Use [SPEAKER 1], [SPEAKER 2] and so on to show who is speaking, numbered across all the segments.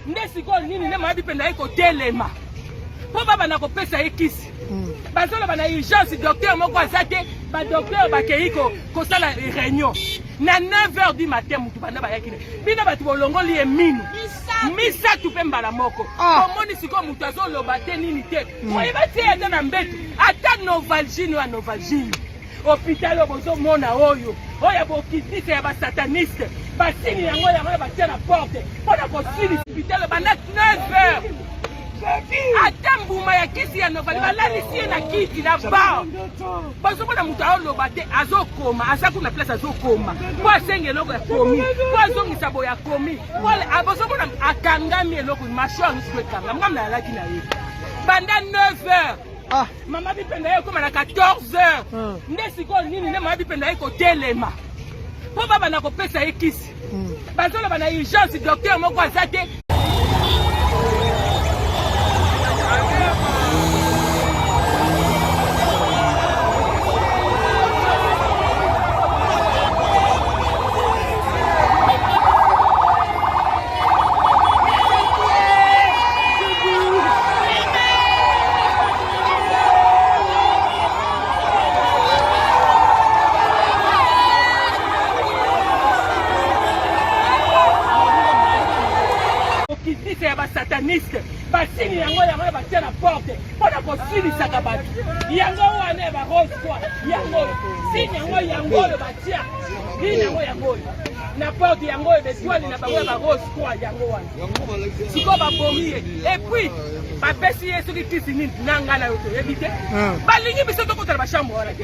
[SPEAKER 1] Nde sikoyo nini nde mabi mpenza ye kotelema mpo babanda kopesa ye kisi. Bazoloba na urgence docteur moko aza te, badocteur bakei kosala réunion na 9 heures du matin. Mutu banda bayaki ne bino bato bolongoli ye minu misatu mpe mbala moko. Omoni sikoyo moto azoloba te nini te, oyeba te ata na mbeto ata novalgine oyo ya novalgine. Hôpital oyo bozomona oyo oyo ya bokitisa ya basataniste, basini yango yango ya batia na porte mpo na kosilisa hôpital banda 9 heures. Ata mbuma ya kisi ya novali balalisi ye na kiti na bar. Bazomona moto aoloba te, azokoma, aza kuna place azokoma mpo asenga eloko ya komi mpo azongisa boye akomi. Bozomona akangami eloko mâchoire nyonso ekangami. Ngam nayalaki na ye banda 9 heures. Mama Bipenda ye ekóma na 14 heures. Nde sikoyo nini nde mama Bipenda ye kotelema mpo babanda kopesa ye kisi. Bazoloba na urgence docteur moko aza te. Okitisa ya basataniste, basini yango yango ya batia na porte mpo na kosilisaka bato. Yango wana ya barose kwa yango oyo sini yango yango oyo batia nini yango yango oyo na porte yango oyo betwale na bango ya barose kwa yango wana. Sikoyo babomi ye et puis bapesi ye soki kisi nini na ngai na yo toyebi te. Balingi biso tokotala bachambre wana te.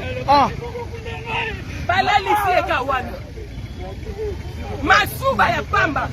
[SPEAKER 1] Balalisi ye ka wana masuba ya pamba.